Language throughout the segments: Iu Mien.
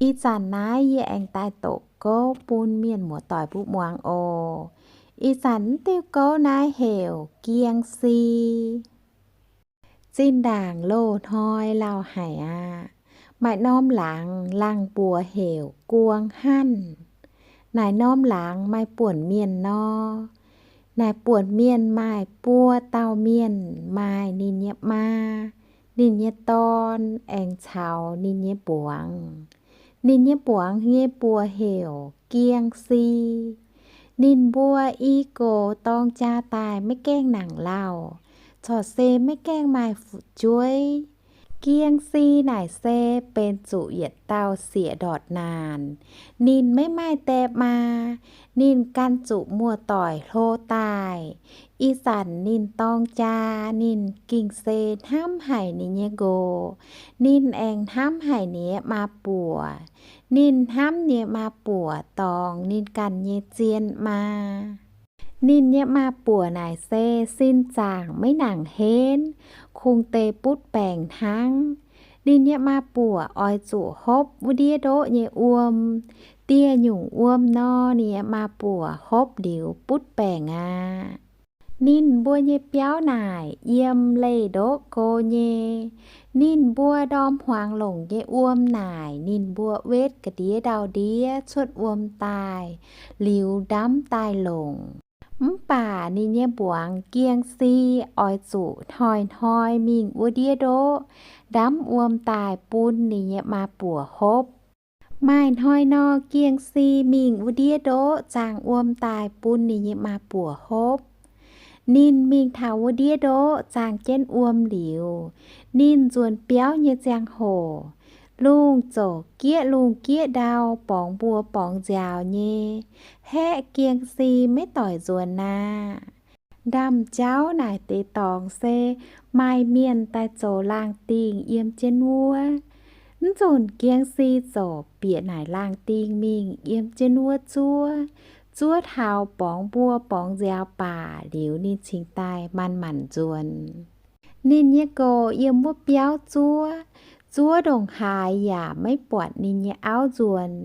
Ih zanc naaiv yie aengx daaih doqc gouv bun mienh muoz-doic mbuo muangx oc. Ih zanc naaiv diuh gouv naaiv heuc Gieng Si. Zinh ndaangc loz-hnoi lauh haic aqv. Maaih norm laangz laangh mbuox heuc Guong Hanv. Naaic norm laangz maaih buonc mienh nor. Naaic buonc mienh maaih buo dauh mienh, maaih ninh nyei maa, ninh nyei dorn, aengx caux ninh nyei mbuangz. Ninh nyei mbuangz nyei mbuox heuc Gieng Si. Ninh mbuo i gox dorng jaa daaih maiv gaengh nangc lauh, corc se maiv gaengh maaih fu'jueiv. Gieng Si naaic se benx zuqc yietc dauh sieqv ndortv naanc. Ninh maiv maaih die maa. Ninh ganh zuqc muoz-doic hlo daaih. Ih zanc ninh dorng jaa, ninh gengh se hnamv haic ninh nyei nqox. Ninh aengx hnamv haic ninh nyei maa buoc. Ninh hnamv ninh nyei maa buoc dorngx ninh ganh nyei zien maa. Ninh nyei maa buoc naaic se sin zaangc maiv nangc henv, kungx deix butv baengc hnangv. Ninh nyei maa buoc oix zuqc hopv wuov ndiev ndoqv nyei wuom. Dieh nyungc wuom nor, ninh nyei maa buoc hopv liuz butv baengc aqv. Ninh mbuo nyei biauv naaic yiem leih ndoqv go nyei. Ninh mbuo ndorm hmuangx longc nyei wuom naaic ninh mbuo wetv ga'ndiev ndau-ndiev cuotv wuom daaih, liuz ndamv daaih longc. Mv baac ninh nyei mbuangz Gieng Si oix zuqc hnoi-hnoi mingh wuov ndiev ndoqv ndamv wuom daaih bun ninh nyei maa buoc hopv. Maaih hnoi nor, Gieng Si mingh wuov ndiev ndoqv zaangh wuom daaih bun ninh nyei maa buoc hopv. Ninh mingh taux wuov ndiev ndoqv zaangh jienv wuom liuz, ninh nzuonx biauv nyei ziangh hoc, lungh ziouc gieqv lungh gieqv ndau, borngz mbuo borngz nziaaux nyei, haeqv Gieng Si maiv doic nzuonx aqv. Ndaamv-jauv naaic deix dorngx se maaih mienh daaih zoux laangh dingh yiem jienv wuov. Mv nzunc Gieng Si ziouc bieqc naaic laangh dingh mingh yiem jienv wuov zuov, zuov taux borngz mbuo borngz nziaaux baac liuz ninh cingx daaih manc-manc nzuonx. Ninh nyei nqox yiem wuov biauv zuov, zuov ndongc haaix yaac maiv buatc ninh nyei auv nzuonx.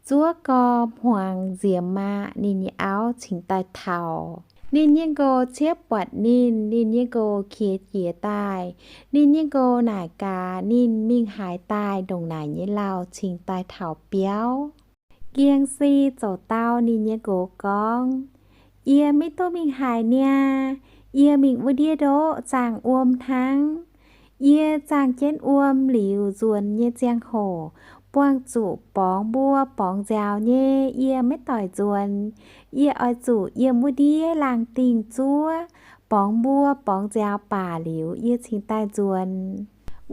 Zuov gorx hmuangx nziemx aqv, ninh nyei auv cingx daaih taux. Ninh nyei nqox ciev buatc ninh, ninh nyei nqox qiex jiez daaih. Ninh nyei nqox naaic gaax ninh mingh haaix daaih ndongc naaic nyei lauh cingx daaih taux biauv. Gieng Si ziouc dau ninh nyei nqox gorngv, Yie maiv duqv mingh haaix niaa. Yie mingh wuov ndiev ndoqv zaangh wuom hnangv. Yie zaangh jienv wuom liuz nzuonx nyei ziangh hoc, buangh zuqc borngz mbuo borngz nziaaux nyei, yie maiv doic nzuonx. Yie oix zuqc yiem wuov ndiev laangh dingh zuov, borngz mbuo borngz nziaaux baac liuz yie cingx daaih nzuonx.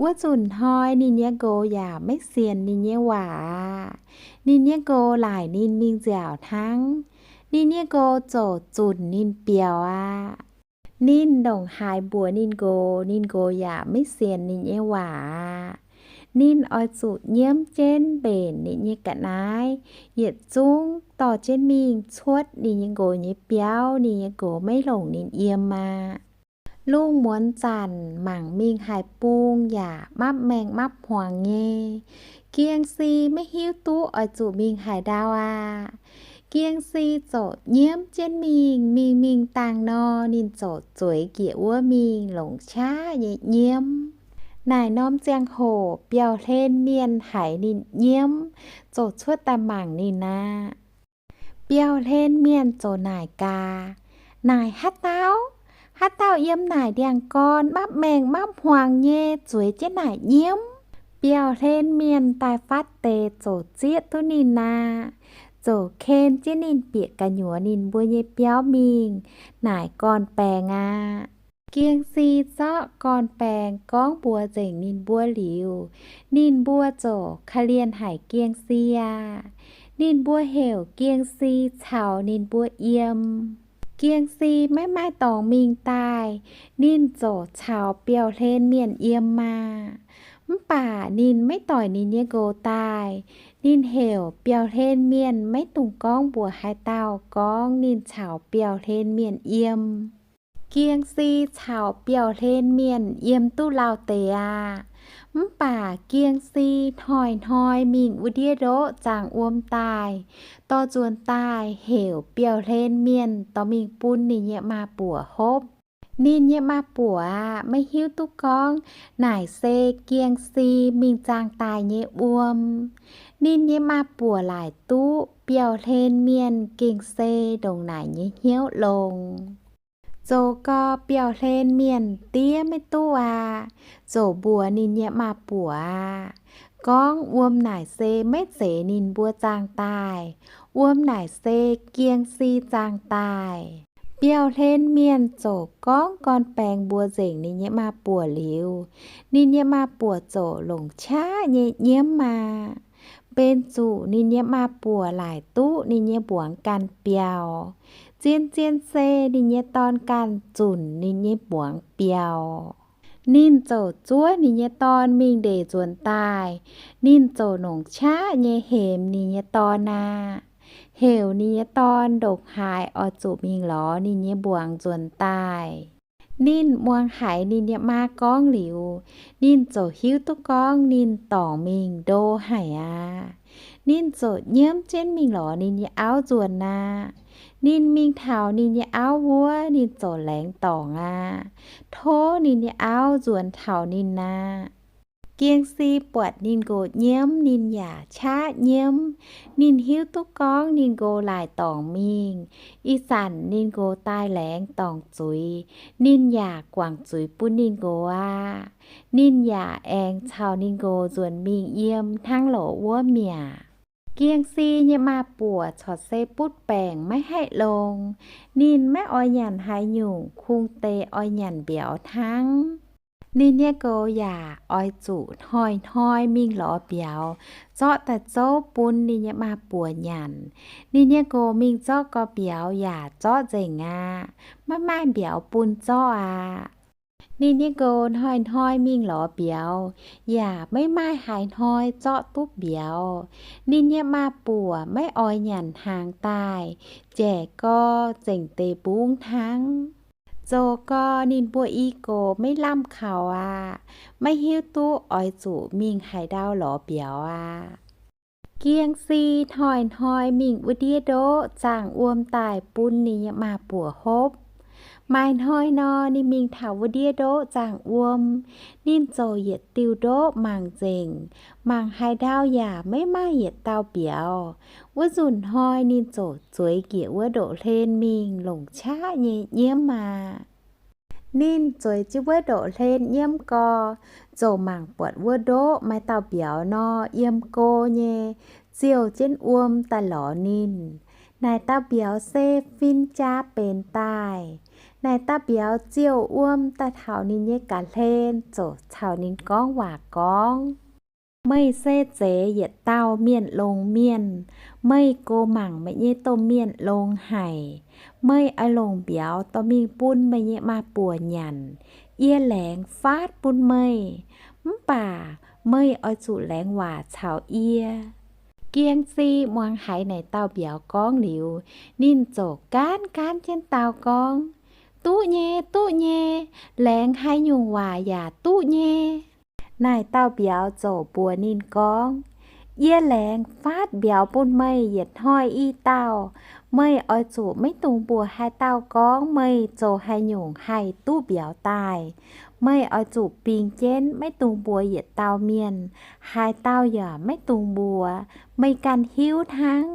Wuov nzunc hnoi ninh nyei nqox yaac maiv sienx ninh nyei waac aqv. Ninh nyei nqox laaic ninh mingh nziaauc hnangv. Ninh nyei nqox ziouc zunc ninh biaux aqv. Ninh ndongc haaix mbuox ninh nqox, ninh nqox yaac maiv sienx ninh nyei waac aqv. Ninh oix zuqc nyiemv jienv mbenc ninh nyei ga'naaiv yietc zungv dorh jienv mingh cuotv ninh nyei nqox nyei biauv, ninh nyei nqox maiv longc ninh yiem aqv. Lungh muonz zanc mangc mingh haaix bung yaac mapv maengh mapv hmuangx nyei. Gieng Si maiv hiuv duqv oix zuqc mingh haaix ndau aqv. Gieng Si ziouc nyiemv jienv mingh. Mingh mingh dangh nor, ninh ziouc zueiz njiec wuov mingh longc qaqv nyei nyiemv. Naaic norm ziangh hoc biauv-hlen mienh haiz ninh nyiemv, ziouc cuotv daaih mangc ninh aqv. Biauv-hlen mienh ziouc naaic gaax, Naaic haaix dauh? Haaix dauh yiem naaic ndiangx-gorn mapv maengh mapv hmuangx nyei zueiz jienv naaic nyiemv? Biauv-hlen mienh daaih fatv deix ziouc zieqv duqv ninh aqv, ziouc ken jienv ninh bieqc gu'nyuoz ninh mbuo nyei biauv mingh naaic gorn-baengx aqv. Gieng Si zorqv gorn-baengx gorngv mbuox nzengc ninh mbuo liuz, ninh mbuo ziouc korv-lienh haic Gieng Si aqv. Ninh mbuo heuc Gieng Si caux ninh mbuo yiem. Gieng Si maiv maaih dorngx mingh daaih, ninh ziouc caux biauv-hlen mienh yiem aqv. Mv baac ninh maiv doic ninh nyei nqox daaih. Ninh heuc biauv-hlen mienh maiv dungx gorngv mbuox haaix dauh gorngv ninh caux biauv-hlen mienh yiem. Gieng Si caux biauv-hlen mienh yiem duqv lauh deix aqv. Mv baac Gieng Si hnoi-hnoi mingh wuov ndiev ndoqv zaangh wuom daaih, dorh nzuonx daaih heuc biauv-hlen mienh dorh mingh bun ninh nyei maa-buoc hopv. Ninh nyei maa-buoc aeqv, maiv hiuv duqv gorngv naaic se Gieng Si mingh zaangh daaih nyei wuom. Ninh nyei maa-buoc laaic duqv biauv-hlen mienh gengh se ndongc naaic nyei hnyouv longx. Zoux gau biauv-hlen mienh diev maiv duqv aqv, ziouc mbuox ninh nyei maa-buoc aqv, gorngv wuom naaic se maiv zeiz ninh mbuo zaangh daaih. Wuom naaic se Gieng Si zaangh daaih. Biauv-hlen mienh ziouc gorngv gorn-baengx mbuox nzengc ninh nyei maa-buoc liuz, ninh nyei maa-buoc ziouc longc qaqv nyei nyiemv aqv. Benx zuqc ninh nyei maa-buoc laaic duqv ninh nyei mbuangz ganh biauv. Zien-zien se ninh nyei dorn ganh zunc ninh nyei mbuangz biauv. Ninh ziouc zuov ninh nyei dorn mingh ndeic nzuonx daaih. Ninh ziouc longc qaqv nyei hemx ninh nyei dorn aqv, heuc ninh nyei dorn ndongc haaix oix zuqc mingh lorz ninh nyei mbuangz nzuonx daaih. Ninh muangx haiz ninh nyei maa gorngv liuz, ninh ziouc hiuv duqv gorngv ninh dorngc mingh ndo haic aqv. Ninh ziouc nyiemv jienv mingh lorz ninh nyei auv nzuonx aqv. Ninh mingh taux ninh nyei auv wuov, ninh ziouc laengz dorngc aqv, tov ninh nyei auv nzuonx taux ninh aqv. Gieng Si buatc ninh nqox nyiemv, ninh yaac qaqv nyiemv. Ninh hiuv duqv gorngv ninh nqox laaic dorngc mingh, ih zanc ninh nqox daaih laengz dorngc zuiz, ninh yaac guangc zuiz bun ninh nqox aqv. Ninh yaac aengx caux ninh nqox nzuonx mingh yiem hnangv lorz wuov mi'aqv. Gieng Si nyei maa-buoc corc se butv baengc maiv haih longx. Ninh maiv oix nyanc haaix nyungc, kungx deix oix nyanc mbiauz hnangv. Ninh nyei nqox yaac oix zuqc hnoi-hnoi mingh lorz mbiauz zorqv daaih zouv bun ninh nyei maa-buoc nyanc. Ninh nyei nqox mingh zorqv gau mbiauz yaac zorqv nzengc aqv. Maiv maaih mbiauz bun zorqv aqv. Ninh nyei nqox hnoi-hnoi mingh lorz mbiauz, yaac maiv maaih haaix hnoi zorqv duqv mbiauz. Ninh nyei maa-buoc maiv oix nyanc hnaangx daaih, jaic gau zengc deix mbungv hnangv. Zoux gau ninh mbuo i gox maiv lamh kaux aqv, maiv hiuv duqv oix zuqc mingh haaix ndau lorz mbiauz aqv. Gieng Si hnoi-hnoi mingh wuov ndiev ndoqv zaangh wuom daaih bun ninh nyei maa-buoc hopv. Maaih hnoi nor, ninh mingh taux wuov ndiev ndoqv zaangh wuom, ninh ziouc yietc diuh ndoqv mangc nzengc, mangc haaix ndau yaac maiv maaih yietc dauh mbiauz. Wuov nzunc hnoi ninh ziouc zueiz njiec wuov ndoqv-hlen mingh longc qaqv nyei nyiemv aqv. Ninh zueiz jienv wuov ndoqv-hlen nyiemv gau, ziouc mangc buatc wuov ndoqv maaih dauh mbiauz nor, yiem go nyei, ziouh jienv wuom daaih lorz ninh. Naaic dauh mbiauz se fin-jaa benx daaih. Naaic dauh mbiauz ziouh wuom daaih taux ninh nyei ga'hlen, ziouc caux ninh gorngv waac gorngv, Meih se zeiz yietc dauh mienh longx mienh. Meih gox mangc meih nyei domh mienh longx haic. Meih oix longc mbiauz dorh mingh bun meih nyei maa-buoc nyanc. Yie laengz faatv bun meih, mv baac meih oix zuqc laengz waac caux yie. Gieng Si muangx haiz naaic dauh mbiauz gorngv liuz, ninh ziouc gaanv gaanv jienv dau gorngv, Duqv nyei, duqv nyei. Laengz haaix nyungc waac yaac duqv nyei. Naaic dauh mbiauz ziouc mbuox ninh gorngv, Yie laengz faatv mbiauz bun meih yietc hnoi i dauh. Meih oix zuqc maiv dungx mbuox haaix dauh gorngv meih zoux haaix nyungc haih duqv mbiauz daaih. Meih oix zuqc bingx jienv, maiv dungx mbuox yietc dauh mienh. Haaix dauh yaac maiv dungx mbuox. Meih ganh hiuv hnangv.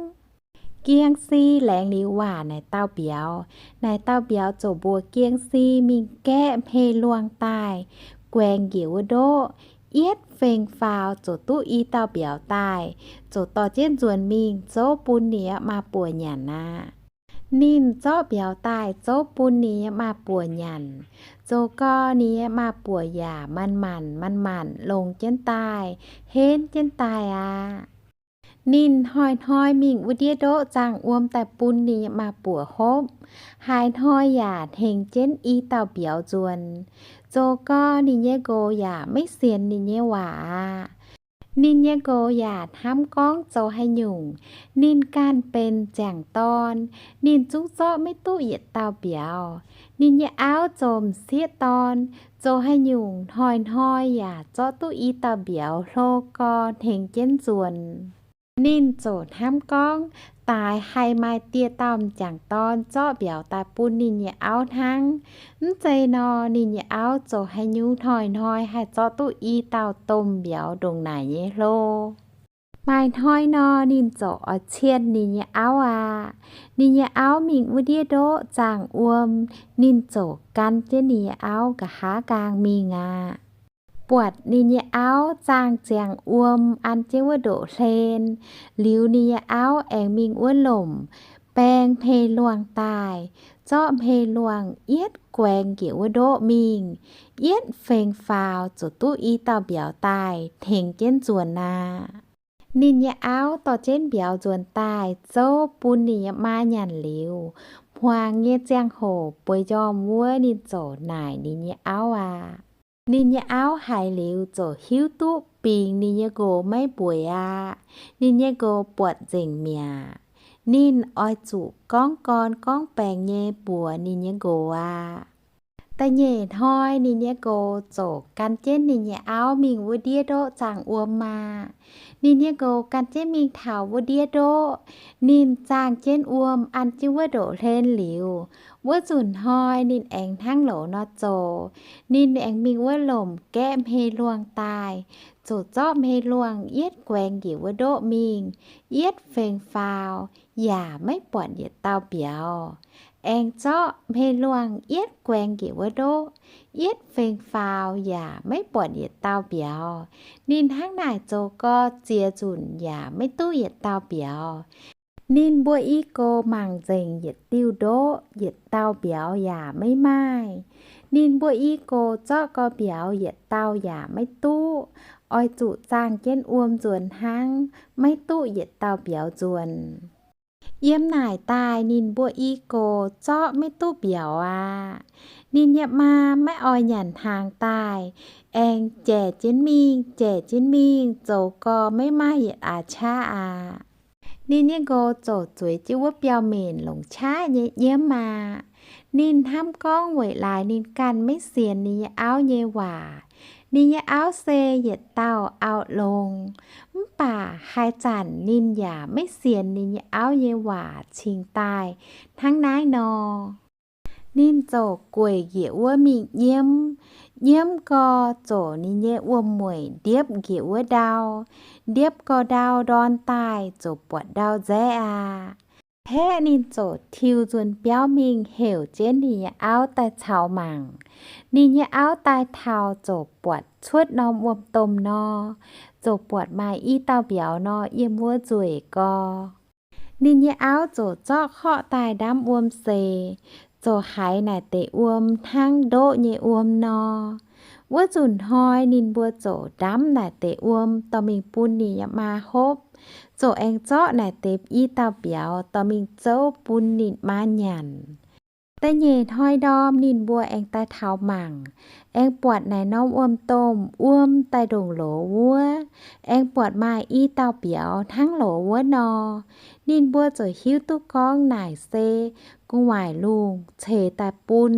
Gieng Si laengz liuz waac naaic dauh mbiauz, naaic dauh mbiauz ziouc mbuox Gieng Si mingh gaeqv hmei luangh daaih, guaengx njiec wuov ndoqv, yietv feng faaux ziouc duqv i dauh mbiauz daaih, ziouc dorh jienv nzuonx mingh zouv bun ninh nyei maa-buoc nyanc aqv. Ninh zorqv mbiauz daaih zouv bun ninh nyei maa-buoc nyanc, zoux gau ninh nyei maa-buoc yaac manc-manc manc-manc longx jienv daaih, henv jienv daaih aqv. Ninh hnoi-hnoi mingh wuov ndiev ndoqv zaangh wuom daaih bun ninh nyei maa-buoc hopv. Haaix hnoi yaac hnengx jienv i dauh mbiauz nzuonx. Zoux gau ninh nyei nqox yaac maiv sienx ninh nyei waac aqv. Ninh nyei nqox yaac hnamv gorngv zoux haaix nyungc ninh ganh benx ziangh dorn, ninh zungv zorqv maiv duqv yietc dauh mbiauz. Ninh nyei auv zoux m'sieqv dorn, zoux haaix nyungc hnoi-hnoi yaac zorqv duqv i dauh mbiauz hlo gau hnengx jienv nzuonx. Ninh ziouc hnamv gorngv, daaix haih maaih dieh dauh m'jangc dorn zorqv mbiauz daaih bun ninh nyei auv hnangv. Mv zeiz nor, ninh nyei auv zoux haaix nyungc hnoi-hnoi haih zorqv duqv i dauh domh mbiauz ndongc naaic nyei hlo. Maaih hnoi nor, ninh ziouc oix cienh ninh nyei auv aqv. Ninh nyei auv mingh wuov ndiev ndoqv zaangh wuom, ninh ziouc gan jienv ninh nyei auv nqa'haav nqaang mingh aqv. Buatc ninh nyei auv zaangh ziangh wuom an jienv wuov ndoqv hlen, liuz ninh nyei auv aengx mingh wuov lomc, baeng hmei luangh daaih, zorqv hmei luangh yietv guaengx njiec wuov ndoqv mingh, yietv fengx faaux ziouc duqv i dauh mbiauz daaih hnengx jienv nzuonx aqv. Ninh nyei auv dorh jienv mbiauz nzuonx daaih zouv bun ninh nyei maa nyanc liuz, hmuangx nyei ziangh hoc bueix njormh wuov ninh ziouc naaic ninh nyei auv aqv. Ninh nyei auv haiz liuz ziouc hiuv duqv bingx ninh nyei nqox maiv mbueiz aqv. Ninh nyei nqox buatc nzengc mi'aqv. Ninh oix zuqc gorngv gorn gorngv baengx nyei mbuox ninh nyei nqox aqv. Da'nyeic hnoi ninh nyei nqox ziouc gan jienv ninh nyei auv mingh wuov ndiev ndoqv zaangh wuom aqv. Ninh nyei nqox gan jienv mingh taux wuov ndiev ndoqv, ninh zaangh jienv wuom an jienv wuov ndoqv hlen liuz, wuov nzunc hnoi ninh aengx hnangv loz nor zoux. Ninh aengx mingh wuov lomc gaeqv hmei luangh daaih, ziouc zorqv hmei luangh yietv guaengx njiec wuov ndoqv mingh, yietv fengx faaux, yaac maiv buatc yietc dauh mbiauz. Aengx zorqv hmei luangh yietv guaengx njiec wuov ndoqv, yietv fengx faaux yaac maiv buatc yietc dauh mbiauz. Ninh hnangv naaic zoux gau ziex nzunc yaac maiv duqv yietc dauh mbiauz. Ninh mbuo i gox mangc nzengc yietc diuh ndoqv, yietc dauh mbiauz yaac maiv maaih. Ninh mbuo i gox zorqv gau mbiauz yietc dauh yaac maiv duqv, oix zuqc zaangh jienv wuom nzuonx hnangv, maiv duqv yietc dauh mbiauz nzuonx. Yiem naaic daaih ninh mbuo i gox zorqv maiv duqv mbiauz aqv. Ninh nyei maa maiv oix nyanc hnaangx daaih, aengx jaic jienv mingh, jaic jienv mingh, zoux gau maiv maaih yietc aax qaqv aqv. Ninh nyei nqox ziouc zueiz jienv wuov biauv-menc longc qaqv nyei nyiemv aqv. Ninh hnamv gorngv weic laaix ninh ganh maiv sienx ninh nyei auv nyei waac. Ninh nyei auv se yietc dauh auv-longx, mv baac haaix zanc ninh yaac maiv sienx ninh nyei auv nyei waac cingx daaih hnangv naaiv nor. Ninh ziouc gueic njiec wuov mingh nyiemv. Nyiemv gau, ziouc ninh nyei wuom-mueic ndiepv njiec wuov ndau. Ndiepv gau ndau ndorn daaih, ziouc buatc ndau nzaeqv aqv. Haeqv ninh ziouc tiux nzuonx biauv mingh heuc jienv ninh nyei auv daaih caux mangc. Ninh nyei auv daaih taux ziouc buatc cuotv norm wuom-domh nor, ziouc buatc maaih i dauh mbiauz nor yiem wuov nzueic gau. Ninh nyei auv ziouc zorqv korqv daaih ndamv wuom seix, ziouc haiz naaic deix wuom hnangv ndoqv nyei wuom nor. Wuov nzunc hnoi ninh mbuo ziouc ndamv naaic deix wuom dorh mingh bun ninh nyei maa hopv, ziouc aengx zorqv naaic deix i dauh mbiauz dorh mingh zouv bun ninh maa nyanc. Da'nyeic hnoi ndorm ninh mbuo aengx daaih taux mangc, aengx buatc naaic norm wuom-domh wuom daaih ndongc loz wuov, aengx buatc maaih i dauh mbiauz hnangv loz wuov nor. Ninh mbuo ziouc hiuv duqv gorngv naaic se gu'nguaaic lungh ceix daaih bun.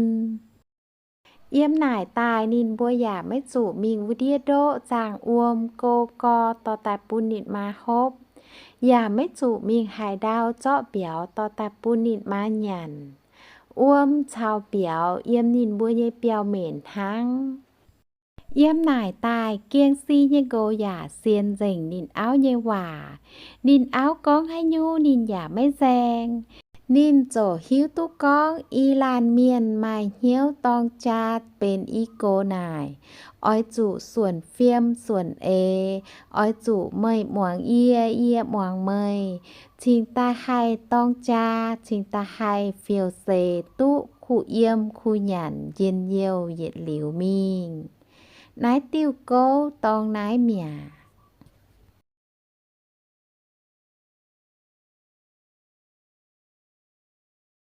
Yiem naaic daaih ninh mbuo yaac maiv zuqc mingh wuov ndiev ndoqv zaangh wuom go gau dorh daaih bun ninh maa hopv, yaac maiv zuqc mingh haaix ndau zorqv mbiauz dorh daaih bun ninh maa nyanc. Wuom caux mbiauz yiem ninh mbuo nyei biauv-menc hnangv. Yiem naaic daaih Gieng Si nyei nqox yaac sienx nzengc ninh auv nyei waac. Ninh auv gorngv haaix nyungc ninh yaac maiv nzaeng. Ninh ziouc hiuv duqv gorngv i laanh mienh maaih hnyouv dorng jaa benx i gox naaic, oix zuqc suonc fiem suonc eix, oix zuqc meih muangx yie, yie muangx meih, cingx daaih haih dorng jaa, cingx daaih haih fiouv-seix duqv kuh yiem kuh nyanc njien-youh yietc liuz mingh. Naaiv diuh gouv dorng naaiv mi'aqv.